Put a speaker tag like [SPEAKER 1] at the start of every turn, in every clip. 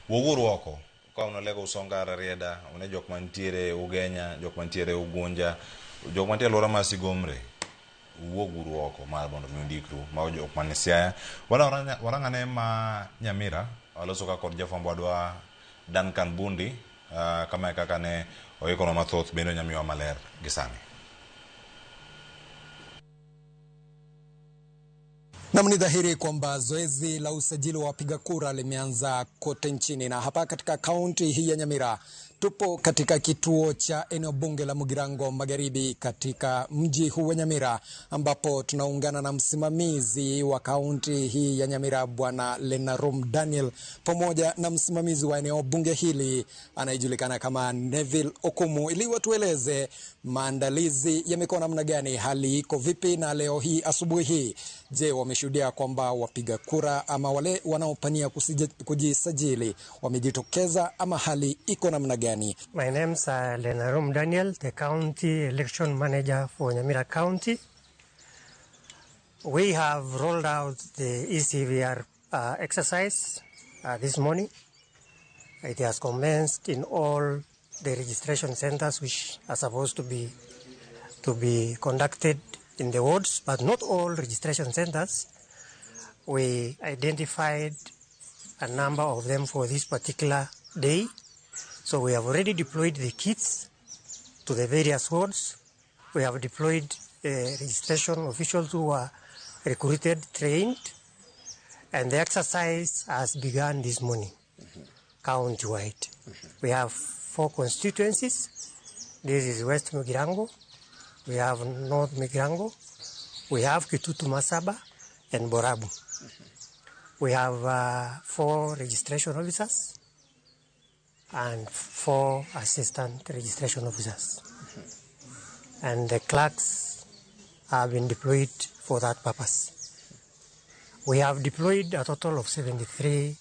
[SPEAKER 1] Wuoguru oko ka un Usonga Rarieda, une jok mantiere Ugenya, jok mantiere Ugunja, jok mantiere alwora mar Sigomre, wuoguru oko mar mondo mi undikru. Mago jok man Siaya. Warang'ane ma Nyamira, waloso ka kod jafwambo wadwa Duncan Bundi, kama e kaka ne oikonwa mathoth bende onyamiwa maler gi sani.
[SPEAKER 2] Nam, ni dhahiri kwamba zoezi la usajili wa wapiga kura limeanza kote nchini, na hapa katika kaunti hii ya Nyamira tupo katika kituo cha eneo bunge la Mugirango Magharibi katika mji huu wa Nyamira, ambapo tunaungana na msimamizi wa kaunti hii ya Nyamira Bwana Lenarum Daniel pamoja na msimamizi wa eneo bunge hili anayejulikana kama Neville Okumu, ili watueleze maandalizi yamekuwa namna gani, hali iko vipi, na leo hii asubuhi hii, je, wameshuhudia kwamba wapiga kura ama wale wanaopania kujisajili wamejitokeza ama hali iko namna gani?
[SPEAKER 3] My name is Lenarum Daniel, the County Election Manager for Nyamira County. We have rolled out the ECVR exercise this morning. It has commenced in all the registration centers which are supposed to be conducted in the wards, but not all registration centers. We identified a number of them for this particular day. So we have already deployed the kits to the various wards. We have deployed registration officials who were recruited, trained, and the exercise has begun this morning, county-wide. We have 4 constituencies. This is West Mugirango, we have North Mugirango, we have Kitutu Masaba, and Borabu. We have 4 registration officers and 4 assistant registration officers. And the clerks have been deployed for that purpose. We have deployed a total of 73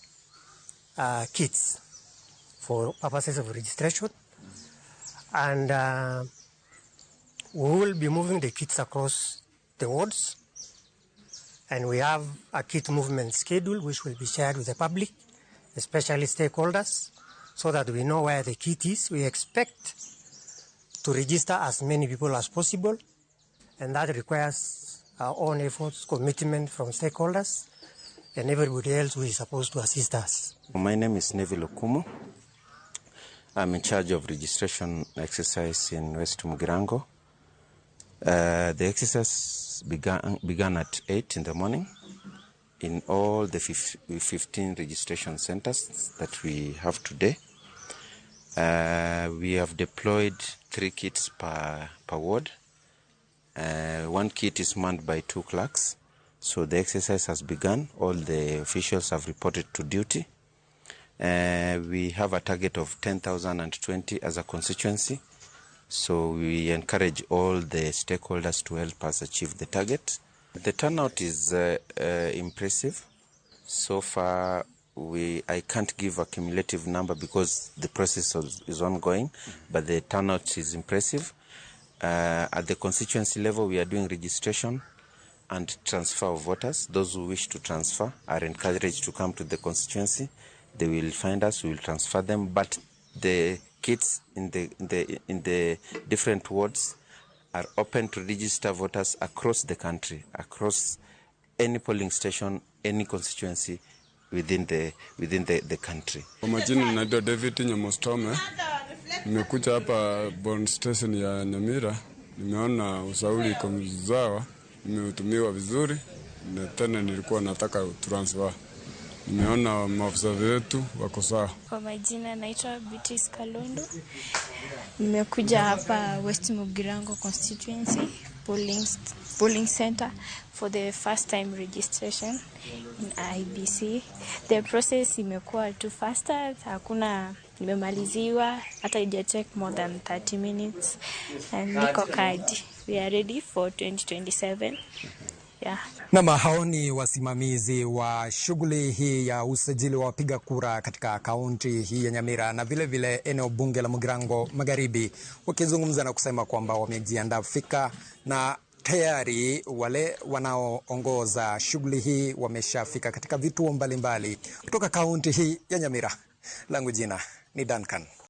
[SPEAKER 3] kits for purposes of registration. And we will be moving the kits across the wards. And we have a kit movement schedule which will be shared with the public, especially stakeholders, so that we know where the kit is. We expect to register as many people as possible, and that requires our own efforts, commitment from stakeholders, and everybody else who is supposed to assist us.
[SPEAKER 4] My name is Neville Okumu. I'm in charge of registration exercise in West Mugirango. The exercise began at 8 in the morning in all the 15 registration centers that we have today. We have deployed 3 kits per ward. 1 kit is manned by 2 clerks. So the exercise has begun. All the officials have reported to duty. We have a target of 10,020 as a constituency. So we encourage all the stakeholders to help us achieve the target. The turnout is impressive. So far, I can't give a cumulative number because the process is ongoing, but the turnout is impressive. At the constituency level, we are doing registration and transfer of voters. Those who wish to transfer are encouraged to come to the constituency. They will find us, we will transfer them, but the kits in the different wards are open to register voters across the country, across any polling station, any constituency within the country.
[SPEAKER 5] Kwa majina naitwa David Nyamostome. Nimekuja hapa Bond Station ya Nyamira. Nimeona usauli iko mzawa, nimetumiwa vizuri na tena nilikuwa nataka transfer. Nimeona maafisa wetu wako sawa.
[SPEAKER 6] Kwa majina naitwa Beatrice Kalondo. Nimekuja hapa West Mugirango constituency polling center for the first time registration in IBC. The process imekuwa too faster, hakuna nimemaliziwa hata ija take more than 30 minutes and niko kadi. We are ready for 2027. Yeah.
[SPEAKER 2] Na hao ni wasimamizi wa shughuli hii ya usajili wa wapiga kura katika kaunti hii ya Nyamira na vile vile eneo bunge la Mugirango Magharibi, wakizungumza na kusema kwamba wamejiandaa fika na tayari wale wanaoongoza shughuli hii wameshafika katika vituo mbalimbali kutoka kaunti hii ya Nyamira. Langu jina ni Duncan.